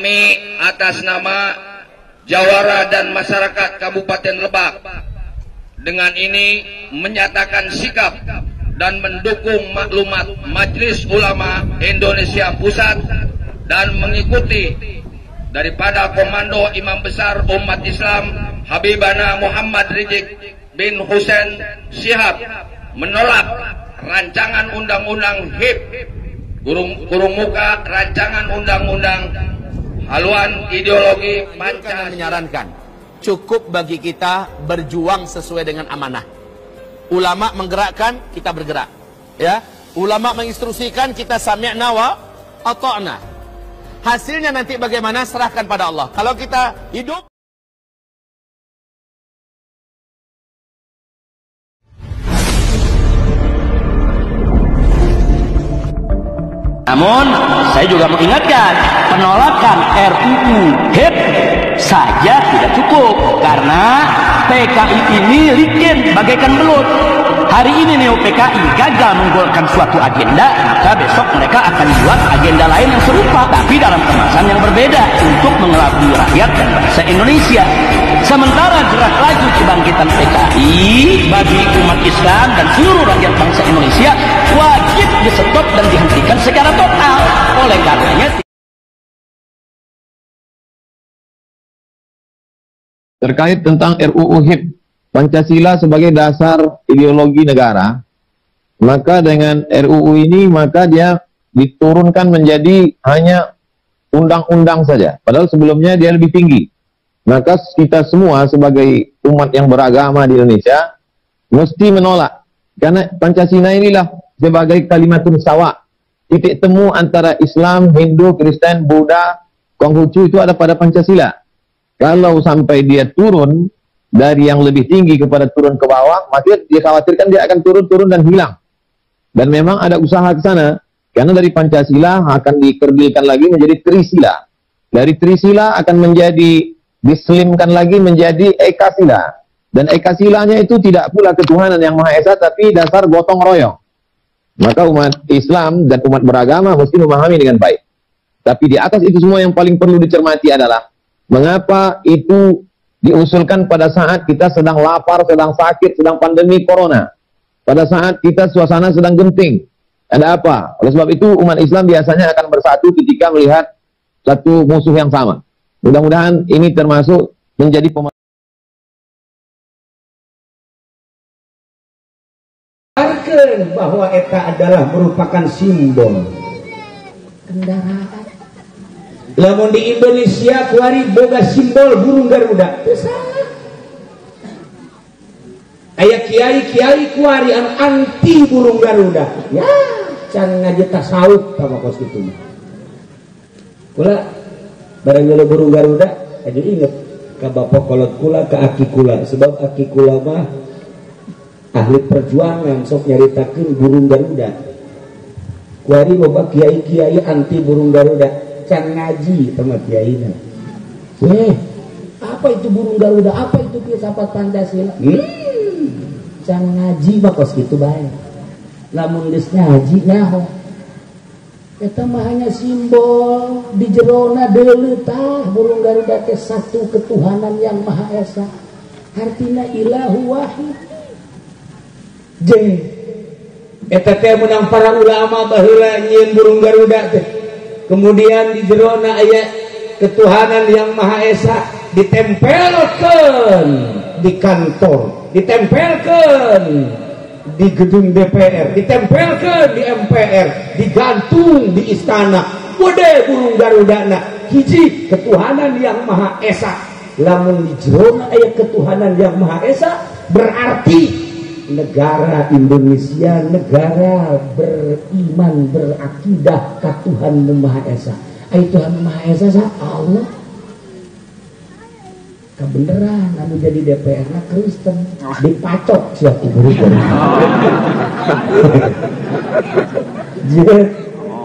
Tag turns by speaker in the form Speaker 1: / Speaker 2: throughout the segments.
Speaker 1: Kami atas nama Jawara dan masyarakat Kabupaten Lebak dengan ini menyatakan sikap dan mendukung maklumat Majelis Ulama Indonesia Pusat dan mengikuti daripada Komando Imam Besar Umat Islam Habibana Muhammad Rizik bin Husein Shihab menolak rancangan undang-undang HIP kurung muka rancangan undang-undang haluan ideologi Pancasila.
Speaker 2: Menyarankan cukup bagi kita berjuang sesuai dengan amanah. Ulama menggerakkan, kita bergerak. Ya, ulama menginstruksikan, kita sami'na wa ata'na. Hasilnya nanti bagaimana serahkan pada Allah. Kalau kita hidup.
Speaker 3: Namun saya juga mengingatkan, penolakan RUU HIP saja tidak cukup karena PKI ini licin bagaikan belut. Hari ini Neo PKI gagal menggolkan suatu agenda, maka besok mereka akan buat agenda lain yang serupa tapi dalam kemasan yang berbeda untuk mengelabui rakyat dan bangsa Indonesia. Sementara gerak laju kebangkitan PKI bagi umat Islam dan seluruh rakyat bangsa Indonesia wajib disetop dan dihentikan secara total. Oleh karenanya,
Speaker 4: terkait tentang RUU HIP, Pancasila sebagai dasar ideologi negara, maka dengan RUU ini maka dia diturunkan menjadi hanya undang-undang saja. Padahal sebelumnya dia lebih tinggi. Maka kita semua sebagai umat yang beragama di Indonesia mesti menolak. Karena Pancasila inilah sebagai kalimatun sawa, titik temu antara Islam, Hindu, Kristen, Buddha, Konghucu itu ada pada Pancasila. Kalau sampai dia turun dari yang lebih tinggi kepada turun ke bawah, maka dia khawatirkan dia akan turun-turun dan hilang. Dan memang ada usaha ke sana, karena dari Pancasila akan dikerdilkan lagi menjadi Trisila. Dari Trisila akan menjadi dislimkan lagi menjadi Ekasila. Dan Ekasilanya itu tidak pula ketuhanan yang Maha Esa, tapi dasar gotong royong. Maka umat Islam dan umat beragama mesti memahami dengan baik. Tapi di atas itu semua yang paling perlu dicermati adalah mengapa itu diusulkan pada saat kita sedang lapar, sedang sakit, sedang pandemi corona. Pada saat kita suasana sedang genting. Ada apa? Oleh sebab itu umat Islam biasanya akan bersatu ketika melihat satu musuh yang sama. Mudah-mudahan ini termasuk menjadi pemahaman
Speaker 5: bahwa eta adalah merupakan simbol
Speaker 6: kendaraan.
Speaker 5: Lamun di Indonesia kuari boga simbol burung Garuda. Teu salah. Aya kiai-kiai kuari anu anti burung Garuda. Ya, can ngaji tasawuf tah kos kitu mah. Kula barang ngeuleuh burung Garuda aja inget ka bapak kolot kula, ka aki kula, sebab aki kula mah ahli perjuangan sok nyaritakeun burung Garuda. Kuari loba kiai-kiai anti burung Garuda, can ngaji sama kiaina.
Speaker 6: Apa itu burung Garuda? Apa itu filsafat Pancasila? Can ngaji mah kos kitu bae. Lamun geus ngaji nyaho. Eta mah hanya simbol di jerona deuleu tah burung Garuda teh satu ketuhanan yang Maha Esa. Artina ilahu wahid.
Speaker 5: Jeung eta teh menang para ulama baheula nyieun burung Garuda teh. Kemudian di jerona aya ketuhanan yang Maha Esa ditempelkeun di kantor, ditempelkeun di gedung DPR, ditempelkeun di MPR, digantung di istana. Gede burung Garudana hiji ketuhanan yang Maha Esa. Lamun di jerona aya ketuhanan yang Maha Esa berarti negara Indonesia negara beriman berakidah ka Tuhan Maha Esa. Ai Tuhan Maha Esa sa Allah. Kebeneran anu jadi DPR na Kristen dipacok sia ku burung Garuda.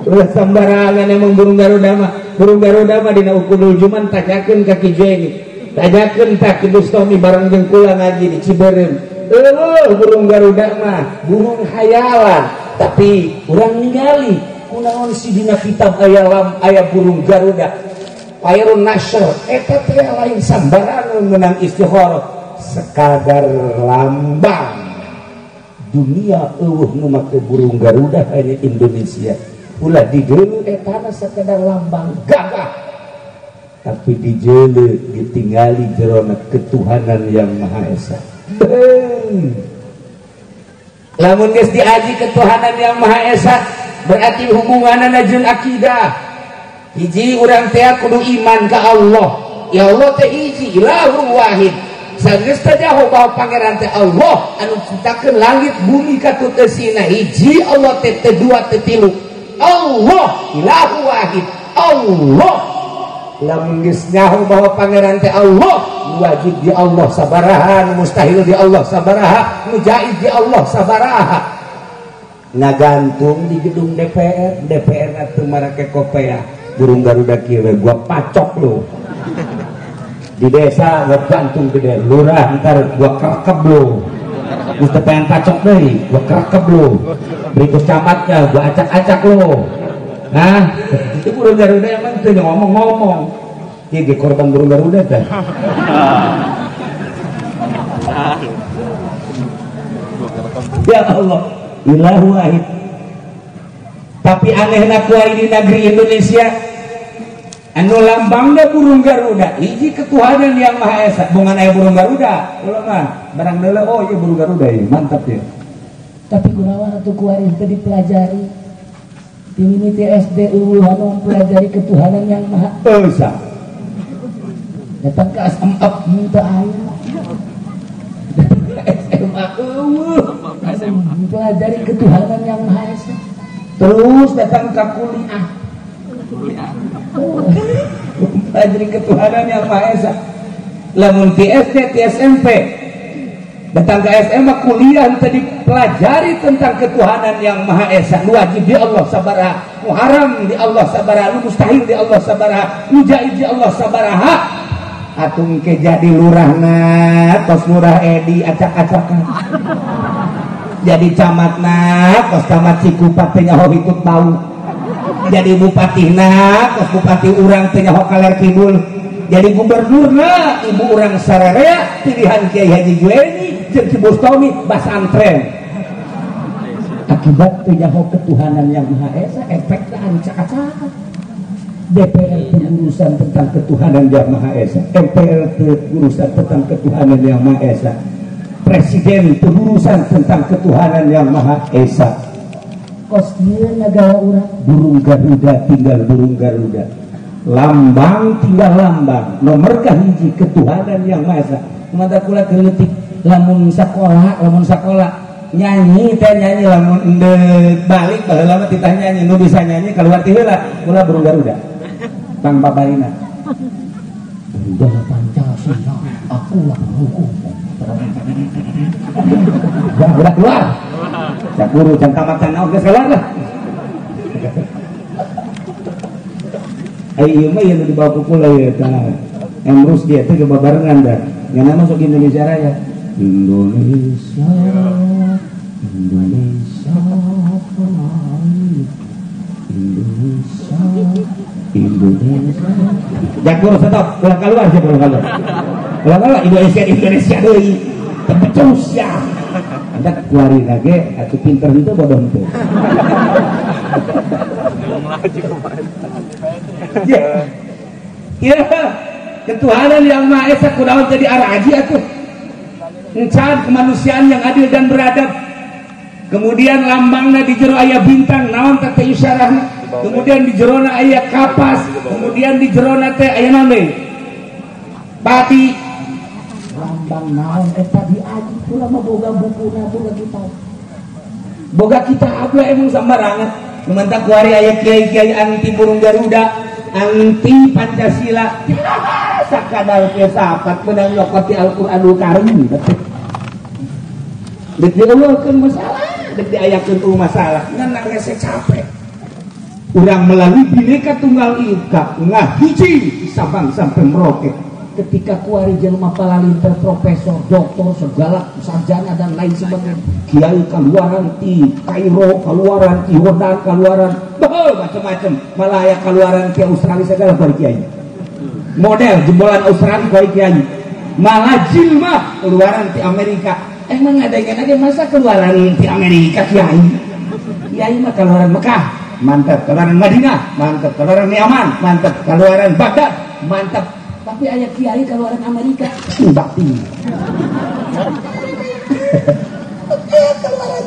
Speaker 5: Ulah sambarangan emang burung Garuda mah. Burung Garuda mah dina ukudul juman tanyakeun ka Ki Joeni. Tanyakeun ka Ki Bustomi bareng jeung kula ngaji di Ciberem. Burung Garuda mah burung hayalan, tapi urang ningali kunaon si dina kitab aya lam aya burung Garuda. Khairun nasr eta teh lain sambarangan menang istikharah sekadar lambang dunia eueuh nu make burung Garuda hanya Indonesia ulah digeuleuh eta sekadar lambang gagah tapi digeuleuh ditinggali jerona ketuhanan yang Maha Esa. Lamun geus diaji ketuhanan yang Maha Esa berarti hubunganna jeung akidah. Hiji urang teh kudu iman ka Allah. Ya Allah teh hiji, ilahun wahid. Sageus teh jaho bahwa pangeran teh Allah anu ciptakeun langit bumi katut eusina. Hiji Allah teh teu dua teu tilu. Allah ilahu wahid. Allah. Lamun geus nyaho bahwa pangeran teh Allah, wajib di Allah sabaraha, nu mustahil di Allah sabaraha, nu jaiz di Allah sabaraha. Ngagantung di gedung DPR, DPR atuh marake kopea. Burung Garuda kieu gua pacok lu. Di desa gua gantung gede, lurah ntar gua kerekep lu. Geus teu pengen pacok deui, gua kerekep lu. Berikut camatnya gua acak-acak lu. Nah, itu burung Garuda emang teu ngomong-ngomong. Ieu ge korban burung Garuda teh. Ya Allah, ilahu wahid. Tapi anehna kuari di negeri Indonesia anu lambangna burung Garuda hiji ketuhanan yang Maha Esa bungan aya burung Garuda ulah mah barang deuleu oh ieu burung Garuda ieu mantap ya.
Speaker 6: Tapi kunaon atuh kuari teu dipelajari di mimiti SD eueuh anu mempelajari ketuhanan yang Maha
Speaker 5: Esa.
Speaker 6: Datang ke SMA teu aya. Datang ke SMA eueuh mempelajari ketuhanan yang Maha Esa.
Speaker 5: Terus datang ke kuliah. Mempelajari ketuhanan yang Maha Esa. Lamun di SD, di SMP, datang ke SMA kuliah tadi pelajari tentang ketuhanan yang Maha Esa. Nu wajib di Allah sabaraha, nu haram di Allah sabaraha, nu mustahil di Allah sabaraha, nu jaiz di Allah sabaraha. Atung ke jadi lurahna, tos lurah Edi acak-acakan. Jadi camatna, kos camat Cikupa teh nyaho hitut bau. Jadi bupatihna, kos bupati urang teh nyaho kaler kidul. Jadi gubernurna, ibu urang sararea pilihan Kiai Haji Jueni jeung Ki Bustami basantren.
Speaker 6: Akibat teh nyaho ketuhanan yang Maha Esa, efekna acak-acakan.
Speaker 5: DPR pengurusan tentang ketuhanan yang Maha Esa, MPR pengurusan tentang ketuhanan yang Maha Esa, Presiden pengurusan tentang ketuhanan yang Maha Esa.
Speaker 6: Kos ieu nagara urang
Speaker 5: burung Garuda tinggal burung Garuda, lambang tinggal lambang, nomor kahiji ketuhanan yang Maha Esa. Mata kula keleutik
Speaker 6: lamun sakola
Speaker 5: nyanyi teh nyanyi lamun endek balik baheula mah titah nyanyi nu bisa nyanyi keluar ti heula kula burung Garuda pang babarina.
Speaker 6: Garuda Pancasila akulah hukum.
Speaker 5: Ya udah keluar. Cak guru can tamat can naon geus keluar lah. Ai ieu mah ieu nu dibawa ku kula ieu tah. Emrus dia teh babarengan dah. Ngeuna masuk Indonesia Raya. Indonesia, Indonesia, Indonesia, Indonesia. Jak guru stop, ulah keluar sih ulah keluar. Ulah keluar Indonesia Indonesia deui. Tepecus ya. Anda kuari lagi atuh pinter itu bodoh henteu. Ya. Ya, ketuhanan yang Maha Esa kunaon jadi araji atuh. Encan kemanusiaan yang adil dan beradab. Kemudian lambangna di jero aya bintang naon teh isyarahna. Kemudian di jerona aya kapas, kemudian di jerona teh aya naon deui? Pati.
Speaker 6: Lambang naon eta diaji kula mah boga bukuna boga kitab.
Speaker 5: Boga kitab lah emang sembarangan. Lumantak kuari aya kiai-kiai anti burung Garuda, anti Pancasila. Sakadar filsafat menang nyokot di Al-Qur'anul Karim. Dek dieuweuhkeun masalah, dek diayakeun tuh masalah. Ngan rese capek. Urang melalui Bhinneka Tunggal Ika ngahiji Sabang sampai Merauke.
Speaker 6: Ketika kuari jelema palalinter profesor, doktor, segala sarjana dan lain sebagainya.
Speaker 5: Kiai kaluaran ti Kairo, kaluaran ti Yordan, kaluaran macam-macam. Malaya kaluaran ti Australia segala bari kiai. Model jebolan Australia koi kiai. Malah jilmah keluaran di Amerika. Emang ada yang aja masa keluaran di Amerika kiai. Kiai mah keluaran Mekah, mantap. Keluaran Madinah, mantap. Keluaran Yaman, mantap. Keluaran Baghdad, mantap. Tapi ayah kiai keluaran Amerika, bakti. Keluaran